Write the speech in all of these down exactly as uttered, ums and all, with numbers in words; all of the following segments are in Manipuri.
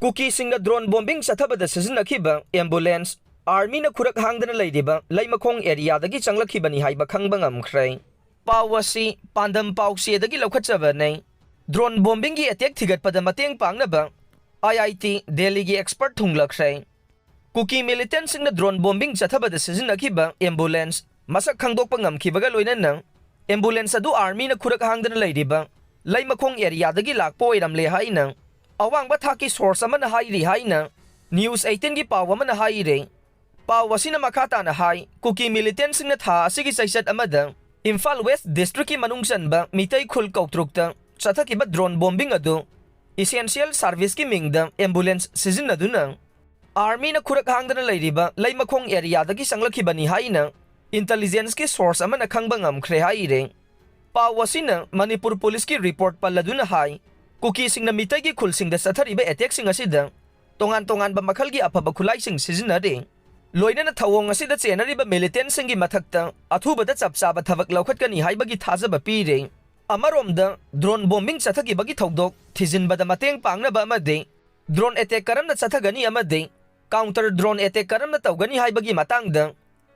ꯀꯨꯀꯤꯁꯤꯡꯅ drone bombing ꯆꯠꯊꯕꯗ ꯁꯤꯖꯤꯟꯅꯈꯤꯕ ambulance, armyꯅ ꯈꯨꯔꯛ ꯍꯥꯡꯗꯅ ꯂꯩꯔꯤꯕ ꯂꯩꯃꯈꯣꯡ areaꯗꯒꯤ ꯆꯪꯂꯛꯈꯤꯕꯅꯤ ꯍꯥꯏꯕ ꯈꯪꯕ ꯉꯝꯈ꯭ꯔꯦ꯫ ꯄꯥꯎ ꯑꯁꯤ ꯄꯥꯟꯗꯝ ꯄꯥꯎꯆꯦꯗꯒꯤ ꯂꯧꯈꯠꯆꯕꯅꯤ꯫ Drone bombingꯒꯤ attack ꯊꯤꯒꯠꯄꯗ ꯃꯇꯦꯡ ꯄꯥꯡꯅꯕ IIT Delhiꯒꯤ expert ꯊꯨꯡꯂꯈ꯭ꯔꯦ꯫ ꯀꯨꯀꯤ militantꯁꯤꯡꯅ drone bombing ꯆꯠꯊꯕꯗ ꯁꯤꯖꯤꯟꯅꯈꯤꯕ ambulance ꯃꯁꯛ ꯈꯪꯗꯣꯛꯄ ꯉꯝꯈꯤꯕꯒ ꯂꯣꯏꯅꯅ ambulance ꯑꯗꯨ armyꯅ ꯈꯨꯔꯛ ꯍꯥꯡꯗꯅ ꯂꯩꯔꯤꯕ ꯂꯩꯃꯈꯣꯡ areaꯗꯒꯤ ꯂꯥꯛꯄ ꯑꯣꯏꯔꯝꯂꯦ ꯍꯥꯏꯅ ꯑꯋꯥꯡꯕ ꯊꯥꯛꯀꯤ source ꯑꯃꯅ ꯍꯥꯏꯔꯤ ꯍꯥꯏꯅ News eighteenꯒꯤ ꯄꯥꯎ ꯑꯃꯅ ꯍꯥꯏꯔꯦ꯫ ꯄꯥꯎ ꯑꯁꯤꯅ ꯃꯈꯥ ꯇꯥꯅ ꯍꯥꯏ, ꯀꯨꯀꯤ militantꯁꯤꯡꯅ ꯊꯥ ꯑꯁꯤꯒꯤ ꯆꯩꯆꯠ ꯑꯃꯗ ꯏꯝꯐꯥꯜ West districtꯀꯤ ꯃꯅꯨꯡ ꯆꯟꯕ ꯃꯤꯇꯩ ꯈꯨꯜ ꯀꯧꯇ꯭ꯔꯨꯛꯇ ꯆꯠꯊꯈꯤꯕ drone bombing ꯑꯗꯨ essential serviceꯀꯤ ꯃꯤꯡꯗ ambulance ꯁꯤꯖꯤꯟꯅꯗꯨꯅ armyꯅ ꯈꯨꯔꯛ ꯍꯥꯡꯗꯅ ꯂꯩꯔꯤꯕ ꯂꯩꯃꯈꯣꯡ areaꯗꯒꯤ ꯆꯪꯂꯛꯈꯤꯕꯅꯤ ꯍꯥꯏꯅ intelligenceꯀꯤ source ꯑꯃꯅ ꯈꯪꯕ ꯉꯝꯈ꯭ꯔꯦ ꯍꯥꯏꯔꯦ꯫ ꯄꯥꯎ ꯑꯁꯤꯅ ꯃꯅꯤꯄꯨꯔ ꯄꯨꯂꯤꯁꯀꯤ report ꯄꯜꯂꯗꯨꯅ ꯍꯥꯏ, ꯀꯨꯀꯤꯁꯤꯡꯅ ꯃꯤꯇꯩꯒꯤ ꯈꯨꯜꯁꯤꯡꯗ ꯆꯠꯊꯔꯤꯕ attackꯁꯤꯡ ꯑꯁꯤꯗ ꯇꯣꯉꯥꯟ ꯇꯣꯉꯥꯟꯕ ꯃꯈꯜꯒꯤ ꯑꯐꯕ ꯈꯨꯠꯂꯥꯏꯁꯤꯡ ꯁꯤꯖꯤꯟꯅꯔꯤ꯫ ꯂꯣꯏꯅꯅ ꯊꯧꯑꯣꯡ ꯑꯁꯤꯗ ꯆꯦꯟꯅꯔꯤꯕ militantꯁꯤꯡꯒꯤ ꯃꯊꯛꯇ ꯑꯊꯨꯕꯗ ꯆꯞ ꯆꯥꯕ ꯊꯕꯛ ꯂꯧꯈꯠꯀꯅꯤ ꯍꯥꯏꯕꯒꯤ ꯊꯥꯖꯕ ꯄꯤꯔꯦ꯫ ꯑꯃꯔꯣꯝꯗ, drone bombing ꯆꯠꯊꯈꯤꯕꯒꯤ ꯊꯧꯗꯣꯛ ꯊꯤꯖꯤꯟꯕꯗ ꯃꯇꯦꯡ ꯄꯥꯡꯅꯕ ꯑꯃꯗꯤ drone attack ꯀꯔꯝꯅ ꯆꯠꯊꯒꯅꯤ ꯑꯃꯗꯤ counter drone attack ꯀꯔꯝꯅ ꯇꯧꯒꯅꯤ ꯍꯥꯏꯕꯒꯤ ꯃꯇꯥꯡꯗ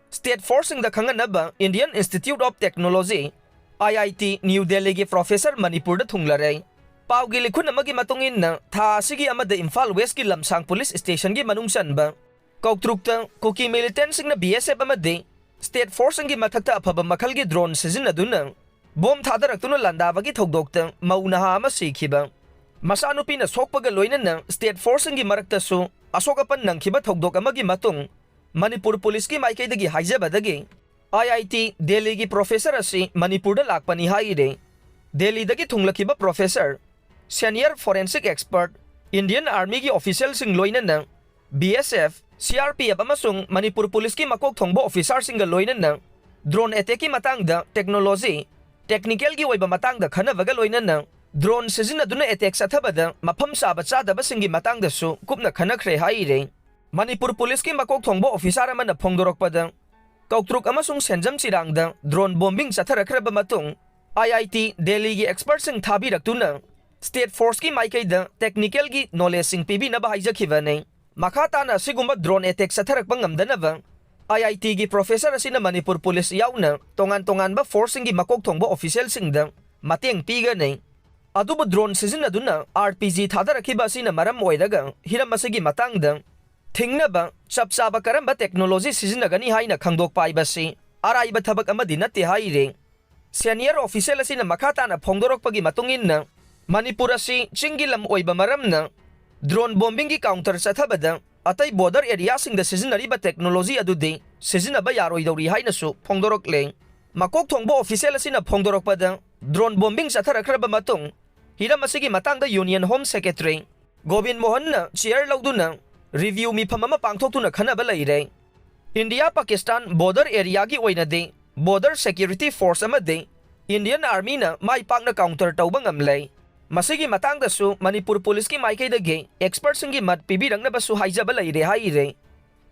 state forceꯁꯤꯡꯗ ꯈꯪꯍꯟꯅꯕ Indian Institute of Technology, IIT, New Delhiꯒꯤ professor ꯃꯅꯤꯄꯨꯔꯗ ꯊꯨꯡꯂꯔꯦ꯫ ꯄꯥꯎꯒꯤ ꯂꯤꯈꯨꯟ ꯑꯃꯒꯤ ꯃꯇꯨꯡ ꯏꯟꯅ, ꯊꯥ ꯑꯁꯤꯒꯤ ꯑꯃꯗ ꯏꯝꯐꯥꯜ Westꯀꯤ ꯂꯝꯁꯥꯡ police stationꯒꯤ ꯃꯅꯨꯡ ꯆꯟꯕ ꯀꯧꯇ꯭ꯔꯨꯛꯇ ꯀꯨꯀꯤ militantꯁꯤꯡꯅ BSF ꯑꯃꯗꯤ state forceꯁꯤꯡꯒꯤ ꯃꯊꯛꯇ ꯑꯐꯕ ꯃꯈꯜꯒꯤ drone ꯁꯤꯖꯤꯟꯅꯗꯨꯅ bomb ꯊꯥꯗꯔꯛꯇꯨꯅ ꯂꯥꯟꯗꯥꯕꯒꯤ ꯊꯧꯗꯣꯛꯇ ꯃꯧ ꯅꯍꯥ ꯑꯃ ꯁꯤꯈꯤꯕ, ꯃꯆꯥꯅꯨꯄꯤꯅ ꯁꯣꯛꯄꯒ ꯂꯣꯏꯅꯅ state forceꯁꯤꯡꯒꯤ ꯃꯔꯛꯇꯁꯨ ꯑꯁꯣꯛ ꯑꯄꯟ ꯅꯪꯈꯤꯕ ꯊꯧꯗꯣꯛ ꯑꯃꯒꯤ ꯃꯇꯨꯡ ꯃꯅꯤꯄꯨꯔ ꯄꯨꯂꯤꯁꯀꯤ ꯃꯥꯏꯀꯩꯗꯒꯤ ꯍꯥꯏꯖꯕꯗꯒꯤ, IIT Delhiꯒꯤ professor ꯑꯁꯤ ꯃꯅꯤꯄꯨꯔꯗ ꯂꯥꯛꯄꯅꯤ ꯍꯥꯏꯔꯦ꯫ ꯗꯦꯜꯂꯤꯗꯒꯤ ꯊꯨꯡꯂꯛꯈꯤꯕ professor, senior forensic expert, Indian Armyꯒꯤ officialꯁꯤꯡ ꯂꯣꯏꯅꯅ BSF, CRPF ꯑꯃꯁꯨꯡ ꯃꯅꯤꯄꯨꯔ ꯄꯨꯂꯤꯁꯀꯤ ꯃꯀꯣꯛ ꯊꯣꯡꯕ officerꯁꯤꯡꯒ ꯂꯣꯏꯅꯅ drone attackꯀꯤ ꯃꯇꯥꯡꯗ technology, technicalꯒꯤ ꯑꯣꯏꯕ ꯃꯇꯥꯡꯗ ꯈꯟꯅꯕꯒ ꯂꯣꯏꯅꯅ drone ꯁꯤꯖꯤꯟꯅꯗꯨꯅ attack ꯆꯠꯊꯕꯗ ꯃꯐꯝ ꯆꯥꯕ ꯆꯥꯗꯕꯁꯤꯡꯒꯤ ꯃꯇꯥꯡꯗꯁꯨ ꯀꯨꯞꯅ ꯈꯟꯅꯈ꯭ꯔꯦ ꯍꯥꯏꯔꯦ꯫ ꯃꯅꯤꯄꯨꯔ ꯄꯨꯂꯤꯁꯀꯤ ꯃꯀꯣꯛ ꯊꯣꯡꯕ officer ꯑꯃꯅ ꯐꯣꯡꯗꯣꯔꯛꯄꯗ, ꯀꯧꯇ꯭ꯔꯨꯛ ꯑꯃꯁꯨꯡ ꯁꯦꯟꯖꯝ ꯆꯤꯔꯥꯡꯗ drone bombing ꯆꯠꯊꯔꯛꯈ꯭ꯔꯕ ꯃꯇꯨꯡ, IIT Delhiꯒꯤ expertꯁꯤꯡ ꯊꯥꯕꯤꯔꯛꯇꯨꯅ ꯁ꯭ꯇꯦꯠ ꯐꯣꯔꯁꯀꯤ ꯃꯥꯏꯀꯩꯗ ꯇꯦꯛꯅꯤꯀꯦꯜꯒꯤ ꯅꯣꯂꯦꯖꯁꯤꯡ ꯄꯤꯕꯤꯅꯕ ꯍꯥꯏꯖꯈꯤꯕꯅꯤ꯫ ꯃꯈꯥ ꯇꯥꯅ ꯑꯁꯤꯒꯨꯝꯕ ꯗ꯭ꯔꯣꯟ ꯑꯦꯇꯦꯛ ꯆꯠꯊꯔꯛꯄ ꯉꯝꯗꯅꯕ ꯑꯥꯏ ꯑꯥꯏ ꯇꯤꯒꯤ ꯄ꯭ꯔꯣꯐꯦꯁꯔ ꯑꯁꯤꯅ ꯃꯅꯤꯄꯨꯔ ꯄꯨꯂꯤꯁ ꯌꯥꯎꯅ ꯇꯣꯉꯥꯟ ꯇꯣꯉꯥꯟꯕ ꯐꯣꯔꯁꯁꯤꯡꯒꯤ ꯃꯀꯣꯛ ꯊꯣꯡꯕ ꯑꯣꯐꯤꯁꯤꯌꯦꯜꯁꯤꯡꯗ ꯃꯇꯦꯡ ꯄꯤꯒꯅꯤ꯫ ꯑꯗꯨꯕꯨ ꯗ꯭ꯔꯣꯟ ꯁꯤꯖꯤꯟꯅꯗꯨꯅ ꯑꯥꯔ ꯄꯤ ꯖꯤ ꯊꯥꯗꯔꯛꯈꯤꯕ ꯑꯁꯤꯅ ꯃꯔꯝ ꯑꯣꯏꯔꯒ ꯍꯤꯔꯝ ꯑꯁꯤꯒꯤ ꯃꯇꯥꯡꯗ ꯊꯤꯡꯅꯕ ꯆꯞ ꯆꯥꯕ ꯀꯔꯝꯕ ꯇꯦꯛꯅꯣꯂꯣꯖꯤ ꯁꯤꯖꯤꯟꯅꯒꯅꯤ ꯍꯥꯏꯅ ꯈꯪꯗꯣꯛꯄ ꯍꯥꯏꯕꯁꯤ ꯑꯔꯥꯏꯕ ꯊꯕꯛ ꯑꯃꯗꯤ ꯅꯠꯇꯦ ꯍꯥꯏꯔꯤ꯫ ꯁꯦꯅꯤꯌꯔ ꯑꯣꯐꯤꯁꯤꯌꯦꯜ ꯑꯁꯤꯅ ꯃꯈꯥ ꯇꯥꯅ ꯐꯣꯡꯗꯣꯔꯛꯄꯒꯤ ꯃꯇꯨꯡ ꯏꯟꯅ, ꯃꯅꯤꯄꯨꯔ ꯑꯁꯤ ꯆꯤꯡꯒꯤ ꯂꯝ ꯑꯣꯏꯕ ꯃꯔꯝꯅ ꯗ꯭ꯔꯣꯟ ꯕꯣꯝꯕꯤꯡꯒꯤ ꯀꯥꯎꯟꯇꯔ ꯆꯠꯊꯕꯗ ꯑꯇꯩ ꯕꯣꯔꯗꯔ ꯑꯦꯔꯤꯌꯥꯁꯤꯡꯗ ꯁꯤꯖꯤꯟꯅꯔꯤꯕ ꯇꯦꯛꯅꯣꯂꯣꯖꯤ ꯑꯗꯨꯗꯤ ꯁꯤꯖꯤꯟꯅꯕ ꯌꯥꯔꯣꯏꯗꯧꯔꯤ ꯍꯥꯏꯅꯁꯨ ꯐꯣꯡꯗꯣꯔꯛꯂꯦ꯫ ꯃꯀꯣꯛ ꯊꯣꯡꯕ ꯑꯣꯐꯤꯁꯤꯌꯦꯜ ꯑꯁꯤꯅ ꯐꯣꯡꯗꯣꯔꯛꯄꯗ, ꯗ꯭ꯔꯣꯟ ꯕꯣꯝꯕꯤꯡ ꯆꯠꯊꯔꯛꯈ꯭ꯔꯕ ꯃꯇꯨꯡ ꯍꯤꯔꯝ ꯑꯁꯤꯒꯤ ꯃꯇꯥꯡꯗ ꯌꯨꯅꯤꯌꯟ ꯍꯣꯝ ꯁꯦꯀ꯭ꯔꯦꯇꯔꯤ ꯒꯣꯕꯤꯟ ꯃꯣꯍꯟꯅ ꯆꯤꯌꯔ ꯂꯧꯗꯨꯅ ꯔꯤꯚ꯭ꯌꯨ ꯃꯤꯐꯝ ꯑꯃ ꯄꯥꯡꯊꯣꯛꯇꯨꯅ ꯈꯟꯅꯕ ꯂꯩꯔꯦ꯫ ꯏꯟꯗꯤꯌꯥ ꯄꯥꯀꯤꯁꯇꯥꯟ ꯕꯣꯔꯗꯔ ꯑꯦꯔꯤꯌꯥꯒꯤ ꯑꯣꯏꯅꯗꯤ ꯕꯣꯔꯗꯔ ꯁꯦꯀ꯭ꯌꯨꯔꯤꯇꯤ ꯐꯣꯔꯁ ꯑꯃꯗꯤ ꯏꯟꯗꯤꯌꯟ ꯑꯥꯔꯃꯤꯅ ꯃꯥꯏ ꯄꯥꯛꯅ ꯀꯥꯎꯟꯇꯔ ꯇꯧꯕ ꯉꯝꯂꯦ꯫ ꯃꯁꯤꯒꯤ ꯃꯇꯥꯡꯗꯁꯨ ꯃꯅꯤꯄꯨꯔ ꯄꯨꯂꯤꯁꯀꯤ ꯃꯥꯏꯀꯩꯗꯒꯤ ꯑꯦꯛꯁꯄꯔꯠꯁꯤꯡꯒꯤ ꯃꯠ ꯄꯤꯕꯤꯔꯛꯅꯕꯁꯨ ꯍꯥꯏꯖꯕ ꯂꯩꯔꯦ ꯍꯥꯏꯔꯦ꯫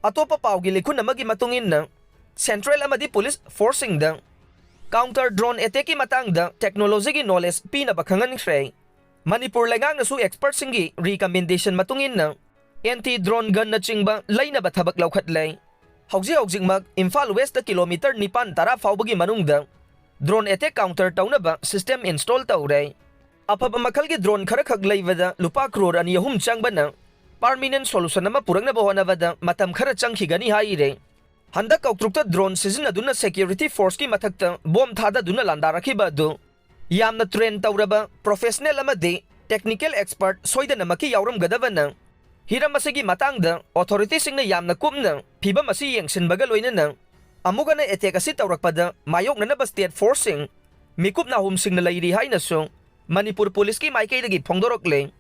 ꯑꯇꯣꯞꯄ ꯄꯥꯎꯒꯤ ꯂꯤꯈꯨꯟ ꯑꯃꯒꯤ ꯃꯇꯨꯡ ꯏꯟꯅ, ꯁꯦꯟꯇ꯭ꯔꯦꯜ ꯑꯃꯗꯤ ꯄꯨꯂꯤꯁ ꯐꯣꯔꯁꯁꯤꯡꯗ ꯀꯥꯎꯟꯇꯔ ꯗ꯭ꯔꯣꯟ ꯑꯦꯇꯦꯛꯀꯤ ꯃꯇꯥꯡꯗ ꯇꯦꯛꯅꯣꯂꯣꯖꯤꯒꯤ ꯅꯣꯂꯦꯖ ꯄꯤꯅꯕ ꯈꯪꯍꯟꯈ꯭ꯔꯦ꯫ ꯃꯅꯤꯄꯨꯔ ꯂꯩꯉꯥꯛꯅꯁꯨ ꯑꯦꯛꯁꯄꯔꯠꯁꯤꯡꯒꯤ ꯔꯤꯀꯃꯦꯟꯗꯦꯁꯟ ꯃꯇꯨꯡ ꯏꯟꯅ ꯑꯦꯟꯇꯤ ꯗ꯭ꯔꯣꯟ ꯒꯟꯅꯆꯤꯡꯕ ꯂꯩꯅꯕ ꯊꯕꯛ ꯂꯧꯈꯠꯂꯦ꯫ ꯍꯧꯖꯤꯛ ꯍꯧꯖꯤꯛꯃꯛ ꯏꯝꯐꯥꯜ ꯋꯦꯁꯇ ꯀꯤꯂꯣꯃꯤꯇꯔ ꯅꯤꯄꯥꯟ ꯇꯔꯥ ꯐꯥꯎꯕꯒꯤ ꯃꯅꯨꯡꯗ ꯗ꯭ꯔꯣꯟ ꯑꯦꯇꯦꯛ ꯀꯥꯎꯟꯇꯔ ꯇꯧꯅꯕ ꯁꯤꯁꯇꯦꯝ ꯏꯟꯁꯇꯣꯜ ꯇꯧꯔꯦ꯫ ꯑꯐꯕ ꯃꯈꯜꯒꯤ ꯗ꯭ꯔꯣꯟ ꯈꯔꯈꯛ ꯂꯩꯕꯗ ꯂꯨꯄꯥ ꯀ꯭ꯔꯣꯔ ꯑꯅꯤ ꯑꯍꯨꯝ ꯆꯪꯕꯅ ꯄꯥꯔꯃꯤꯅꯦꯟ ꯁꯣꯂꯨꯁꯟ ꯑꯃ ꯄꯨꯔꯛꯅꯕ ꯍꯣꯠꯅꯕꯗ ꯃꯇꯝ ꯈꯔ ꯆꯪꯈꯤꯒꯅꯤ ꯍꯥꯏꯔꯦ꯫ ꯍꯟꯗꯛ ꯀꯧꯇ꯭ꯔꯨꯛꯇ ꯗ꯭ꯔꯣꯟ ꯁꯤꯖꯤꯟꯅꯗꯨꯅ ꯁꯦꯀ꯭ꯌꯨꯔꯤꯇꯤ ꯐꯣꯔꯁꯀꯤ ꯃꯊꯛꯇ ꯕꯣꯝ ꯊꯥꯗꯗꯨꯅ ꯂꯥꯟꯗꯥꯔꯛꯈꯤꯕ ꯑꯗꯨ ꯌꯥꯝꯅ ꯇ꯭ꯔꯦꯟ ꯇꯧꯔꯕ ꯄ꯭ꯔꯣꯐꯦꯁꯅꯦꯜ ꯑꯃꯗꯤ ꯇꯦꯛꯅꯤꯀꯦꯜ ꯑꯦꯛꯁꯄꯔꯠ ꯁꯣꯏꯗꯅꯃꯛꯀꯤ ꯌꯥꯎꯔꯝꯒꯗꯕꯅ ꯍꯤꯔꯝ ꯑꯁꯤꯒꯤ ꯃꯇꯥꯡꯗ ꯑꯣꯊꯣꯔꯤꯇꯤꯁꯤꯡꯅ ꯌꯥꯝꯅ ꯀꯨꯞꯅ ꯐꯤꯕꯝ ꯑꯁꯤ ꯌꯦꯡꯁꯤꯟꯕꯒ ꯂꯣꯏꯅꯅ ꯑꯃꯨꯛ ꯍꯟꯅ ꯑꯦꯇꯦꯛ ꯑꯁꯤ ꯇꯧꯔꯛꯄꯗ ꯃꯥꯌꯣꯛꯅꯅꯕ ꯁ꯭ꯇꯦꯠ ꯐꯣꯔꯁꯁꯤꯡ ꯃꯤꯀꯨꯞ ꯅꯥꯍꯨꯝꯁꯤꯡꯅ ꯂꯩꯔꯤ ꯍꯥꯏꯅꯁꯨ ꯃꯅꯤꯄꯨꯔ ꯄꯨꯂꯤꯁꯀꯤ ꯃꯥꯏꯀꯩꯗꯒꯤ ꯐꯣꯡꯗꯣꯔꯛꯂꯦ꯫